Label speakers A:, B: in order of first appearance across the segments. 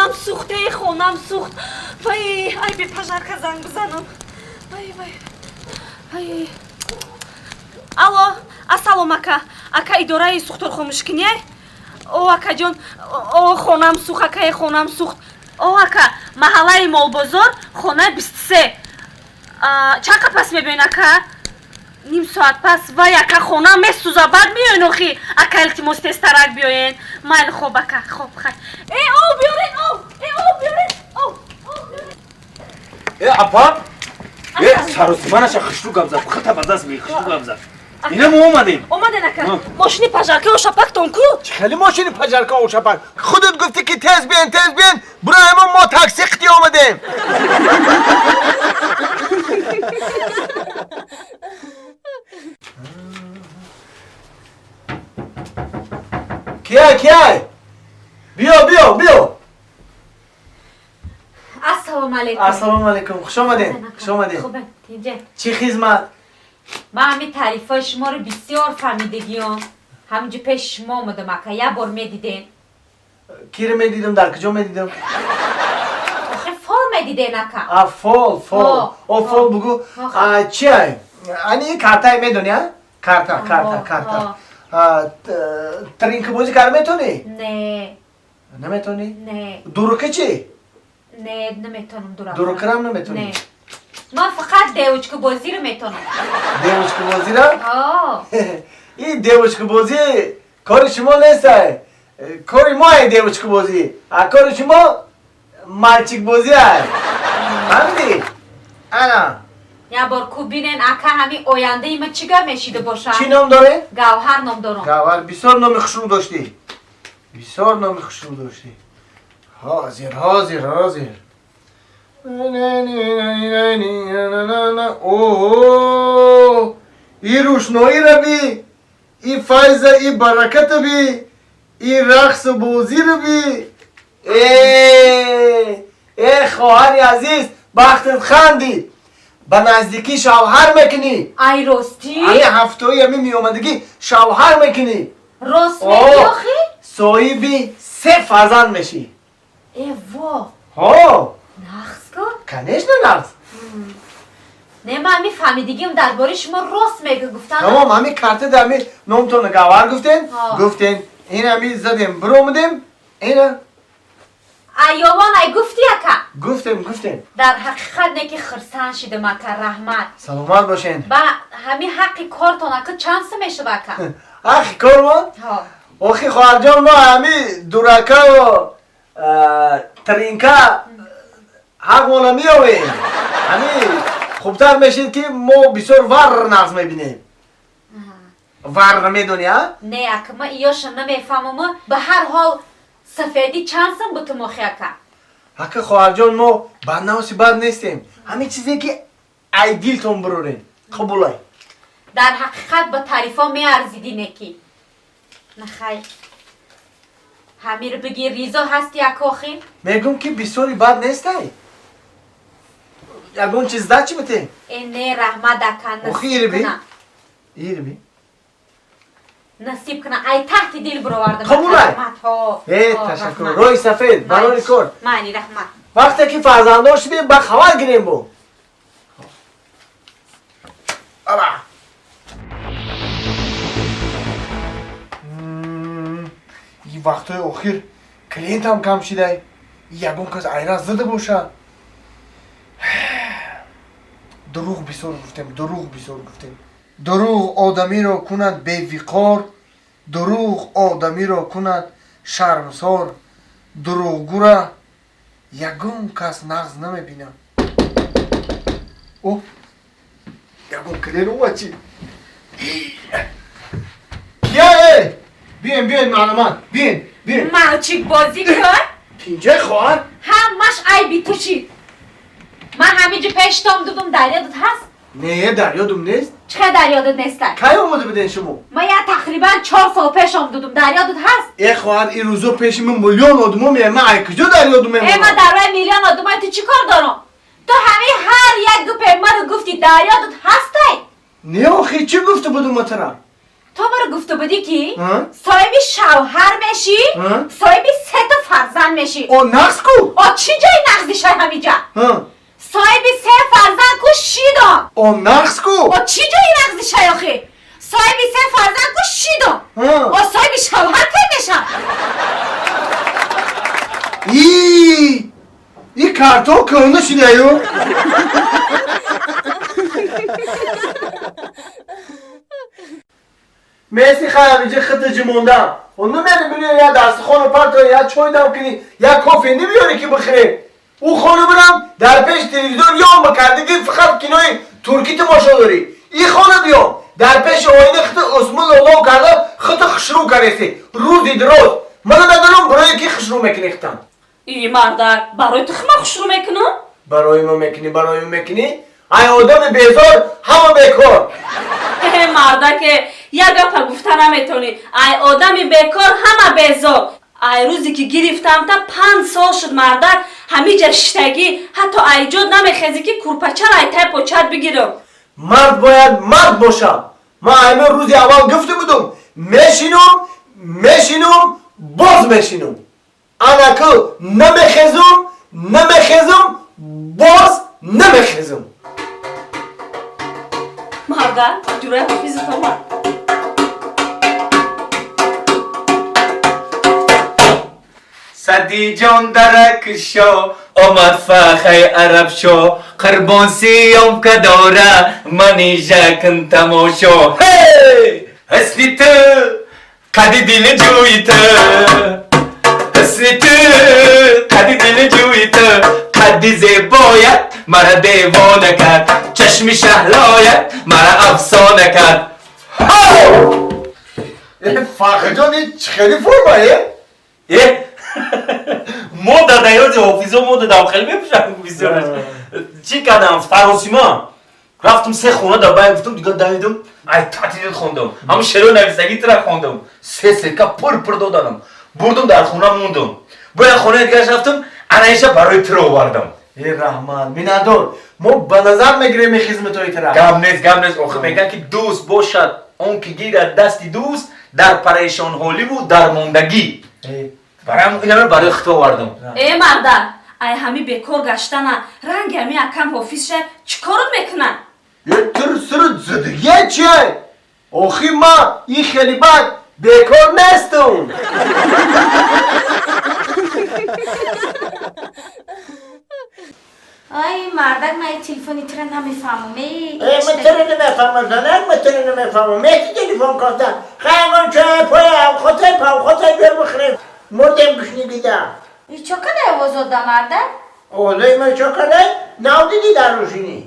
A: Хонам сӯхт, э, хонам сӯхт. Вай, ай, бе пожарка занг бизанам. Вай, вай, вай. Алло, ассалом, ака. Ака, идораи сӯхторхомӯшкунӣ? О, акаҷон, о, хонам сӯхт, акае, хонам сӯхт. О, ака, маҳаллаи Молбозор, хонаи 23. Чанд қа пас мебиёен, ака? Ним соат пас? Вай, ака, хонам месӯза, баъд меоен охи. Ака, илтимос, тезтарак биёен. Майли, хоб, ака, хоб, хай. Э, об биёрен, об, э, об биёрен, об, об биёрен.
B: Э, апа, э, саросиманаша хушрӯ гап зад, хата ба даст бигир, хушрӯ гап зад. Ина мо омадем.
A: Омаден, ака? Мошини пожарка ошапактон ку?
C: Чӣ хеле мошини пожарка ошапак? Худат гуфтӣ, ки тез биен, тез биен, бураемо мо такси қити омадем. Кияй, кияй? Биё, биё, биё.
D: Ассалому алайкум.
C: Ассалому алайкум, хуш омадем, хуш омадем.
D: Хубе, тинҷе?
C: Чӣ хизмат?
D: Ман ҳамин таърифҳои шуморо бисёр фаҳмидагиём, ҳаминҷо пеши шумо омадам, ака, як бор медидем.
C: Киро медидам, дар куҷо медидам?
D: Охе, фол медиден, ака.
C: А, фол, фол, о, фол бугу. Чи ай? Ани картае медони, а? Карта, карта, карта. Тринкабозӣ карда метавонӣ?
D: Не.
C: Наметавонӣ?
D: Не.
C: Дурука чӣ?
D: Не, наметавонам дурака.
C: Дурукарам наметавонӣ?
D: Не, ман фақат девочкабозиро метавонам.
C: Девочкабозиро? Ин девочкабозӣ кори шумо нестай, кори мо ай девочкабозӣ, а кори шумо мальчикбозӣ ай, фаҳмидӣ? Ана.
D: Як бор ку бинен, ака, ҳамин ояндаи ма чӣ гап мешида бошад.
C: Чӣ ном доред?
D: Гавҳар ном дорам.
C: Гавҳар, бисёр номи хушрӯ доштӣ, бисёр номи хушрӯ доштӣ. Ҳозир, ҳозир, ҳозир. Оҳо, и рӯшноира би, и файза, и бараката би, и рақсу бозиро би. Э, э, хоҳари азиз, бахтат хандид, ба наздикӣ шавҳар мекунӣ.
D: Ай, ростӣ?
C: Ами ҳафтои ами меомадагӣ шавҳар мекунӣ.
D: Рост мегӣ охи?
C: Соҳиби се фарзанд мешӣ.
D: Э, во!
C: Ҳо.
D: Нағз ку.
C: Конечно, нағз.
D: Не, ман ҳамин фаҳмидагиам дар бораи шумо рост мега гуфтан.
C: Тамом, ҳамин картада ҳами номтонро Гавҳар гуфтен, гуфтен, ин ҳами задем, биромадем, ина.
D: Айёвон ай гуфтӣ, ака?
C: Гуфтем, гуфтем.
D: Дар ҳақиқат не ки хурсанд шидам, ака, раҳмат.
C: Саломат бошен.
D: Ба ҳамин ҳаққи кортон, ака, чанд сум мешава, ака?
C: Ҳаққи кормон? Охи, хоҳарҷон, мо ҳами дуракаву тринка ҳақмона меовем. Ҳами хубтар мешид, ки мо бисёр вар нағз мебинем. Вар медонӣ, а?
D: Не, ака, ма иёша намефаҳмам. Ба ҳар ҳол, сафедӣ чанд сум бутум охи, ака?
C: Ака, хоҳарҷон, мо ба навси бад нестем, ҳамин чизе ки ай дилтон бирорем, қабулай.
D: Дар ҳақиқат ба таърифҳо меарзидӣ, неки нахай, ҳамиро бигир, ризо ҳасти, ака, охи?
C: Мегӯм, ки бисёри бад нестай, ягон чиз да чӣ бите?
D: Э, не, раҳмат, ака.
C: Охи, ириби, ириби.
D: Насиб куна, ай таҳти дил бировардам.
C: Қабулай. Э, ташаккур, роҳи сафед, барори кор.
D: Майли, раҳмат.
C: Вақте ки фарзанддор шудем, ба хабар гирем бо. Аба, и вақтҳои охир клиентам кам шидай, ягон кас айрат зада боша. Дурӯғ бисёр гуфтем, дурӯғ бисёр гуфтем. Дурӯғ одамиро кунад бевиқор, дурӯғ одамиро кунад шармсор, дурӯғгӯра ягон кас нағз намебинад. О, ягон клиент омад чи? Кия, э? Биен, биен, маълумат, биен, биен.
D: Мальчик бозӣ кун.
C: Тинҷай, хоҳар?
D: Ҳамаш айби ту шид. Ман ҳаминҷо пештом дудум, дар ёдат ҳаст?
C: Не, дар ёдум нест.
D: Чӣ хел дар ёдат нестай?
C: Кай омода буден шумо?
D: Ман я тақрибан 4 сол пеш омдудум, дар ёдат ҳаст?
C: Э, хоҳар, ин рӯзо пеши ман миллион одумо меяд, ман ай куҷо дар ёдум
D: мемонам? Э, ман дар рӯи миллион одумои ту чӣ кор дорам? Ту ҳамин ҳар як гупе маро гуфтӣ, дар ёдат ҳастай?
C: Не, охи, чӣ гуфта будум ма тура?
D: То маро гуфта будӣ ки соҳиби шавҳар мешӣ, соҳиби сета фарзанд мешӣ.
C: О нақс ку?
D: О чӣ ҷои нақзи шай ҳамиҷа? Соҳиби се фарзанд ку шидо.
C: О нақс ку?
D: О чӣ ҷои нақзи шай охи? Соҳиби се фарзанд ку шидо. О соҳиби шавҳар кай мешам?
C: И картон кӯҳна шидаю. Меси хайр иҷа хита ҷимондам. О намери биёри я дастхону парто, я чой дам кунӣ, я кофе набиёри ки бихӯрем. Ӯ хона бирам дар пеши телевизор ё макардагӣ фақат кинои туркӣ тамошо дорӣ. И хона биё дар пеши оина хита усмул лоло карда хита хушрӯ кареси. Рӯзи дроз. Мана надорам барои ки хушрӯ мекунӣ хитам.
A: И мардак, барои ту хима хушрӯ мекунам?
C: Барои ма мекунӣ, барои ма мекунӣ? Ай одами безор, ҳама бекор.
A: Мардаке, як гапа гуфта наметонӣ. Ай одами бекор ҳама безор. Ай рӯзе ки гирифтам та 5 сол шуд мардак, ҳамиҷа шиштагӣ, ҳатто айҷод намехезӣ ки курпачара ай тай почат бигирам.
C: Мард бояд мард бошад. Ман аймин рӯзи аввал гуфта будум, мешинум, мешинум, боз мешинум. Анаку намехезум, намехезум, боз намехезум.
A: Мардак, ҷураи ҳофизат омад.
B: Сади ҷон даракшо омад фахай арабшо қурбон сиём кадора манижа кун тамошо. Ҳей! Ҳусни ту қади дили ҷӯи ту, ҳусни ту қади дили ҷӯи ту, қадди зебоят мара девона кард, чашми шаҳлоят мара афсона кард.
C: Фахрҷон, ин чӣ хеле формае?
B: Мо дар даёзи ҳофизо мо дадам хеле мепӯшам бисёраш. Чӣ кардам? Фаросима. Рафтум се хона дар бай гуфтум, дигар давидум, ай татидид хондум. Ҳамун шеъро нависагӣ тира хондум. Се серка пур пур додам. Бурдум дар хона мондум. Бо як хонаи дигараш рафтум, анаиша барои тира овардам.
C: Э раҳмат, миннатдор. Мо ба назар мегирем ин хизматҳои тира.
B: Гап нест, гап нест. Охир мегӯянд ки дӯст бошад он ки гирад дасти дӯст дар парешонҳоливу дар мондагӣ. Барам инамро барои худто овардам.
A: Э марда, ай ҳами бекор гаштана, ранги ҳами акам ҳофиз ша чӣ корот мекунад?
C: Е тур сиру зиддигия чие? Охи ман ин хеле бад бекор нестам.
D: Ай мардак, ман телефони тура намефаҳмам.
E: Ман тура намефаҳмам, занак, ман тура намефаҳмам. Меки телефон карда. Хайгон чой поя, хотай пав, хотай бер бихӯрем. Мурдем гушнигида.
D: Чо кадай овозода мардак?
E: Овозои ман чо кадай? Нав дидӣ дар рӯшинӣ.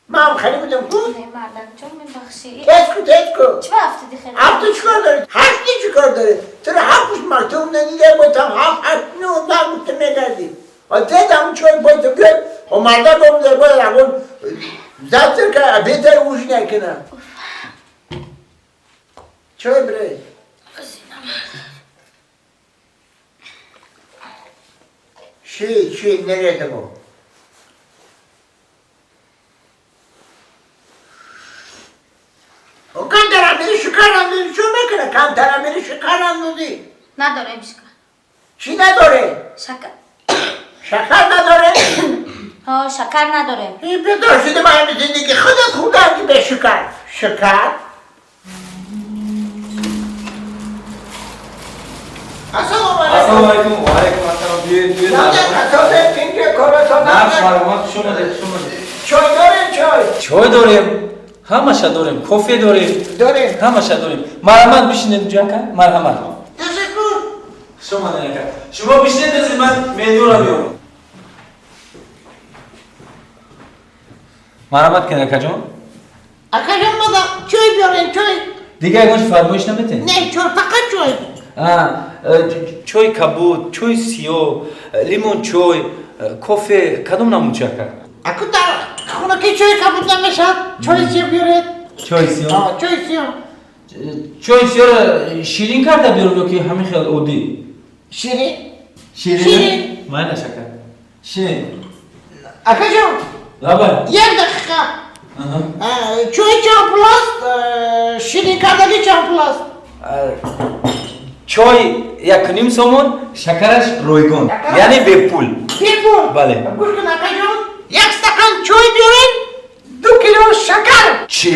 E: Ман хеле будам ку?
D: Не мардак, ҷон мебахшӣ.
E: Тез ку, тез ку.
D: Чӣ ба афтиди хеле?
E: Афту чӣ кор дорӣ? Ҳашти чӣ кор дорӣ? Тура ҳафт пушт мактуб надида, бо там ҳафт, ҳашт, нӯ, даҳ гуфта мегардӣ. Тез ҳамун чой пой ту биёй, хо мардак омада, бояд ҳамун завтрак, обеда ужин накунам. Чой бирей. Ши, ши, нерезамо. О кантара мери шикар андозӣ, чӣ мекунад? Кантара мери шикар андозӣ.
D: Надорем шикар.
E: Чӣ надорем?
D: Шакар.
E: Шакар надорем?
D: Ҳо, шакар надорем.
E: Ин бедор шудем ҳамин зиндагӣ. Худат худат ки бе шикар. Шикар? Ассалому алайкум.
B: Ассалому алайкум. Ва алайкум ассалом. Биёед, биёед. На, шаромат, хуш омадед, хуш омадед.
E: Чой дорем, чой?
B: Чой дорем. Ҳамаша дорем. Кофе дорем.
E: Дорем.
B: Ҳамаша дорем. Марҳамат бишинед ҷака, марҳамат.
E: Ташаккур.
B: Хуш омадед ака. Шумо бишинед, азиз, ман менюро меорам. Марҳамат кунед акаҷон.
E: Акаҷон, мада чой биёрем, чой.
B: Дигар ягон фармоиш наметед?
E: Не, чой, фақат чой.
B: Чой кабуд, чой сиёҳ, лимон чой, кофе, кадом намуд чой ака?
E: Аку дар хона ки чой кабуд намешавад, чой сиёҳ биёред.
B: Чой сиёҳ?
E: Ҳа, чой сиёҳ.
B: Чой сиёҳро ширин карда биёрем ё ки ҳамин хел оддӣ?
E: Ширин.
B: Ширин?
E: Ширин.
B: Майла шакар. Ширин.
E: Акаҷон.
B: Лабай.
E: Як дақиқа. Чой чанд пул аст? Ширин кардагӣ чанд пул аст?
B: Чой 1.5 сомон, шакараш ройгон, яъне бепул.
E: Бепул?
B: Бале.
E: Гӯш кун, акаҷон, як стакан чой биёред, 2 кило шакар.
B: Чӣ?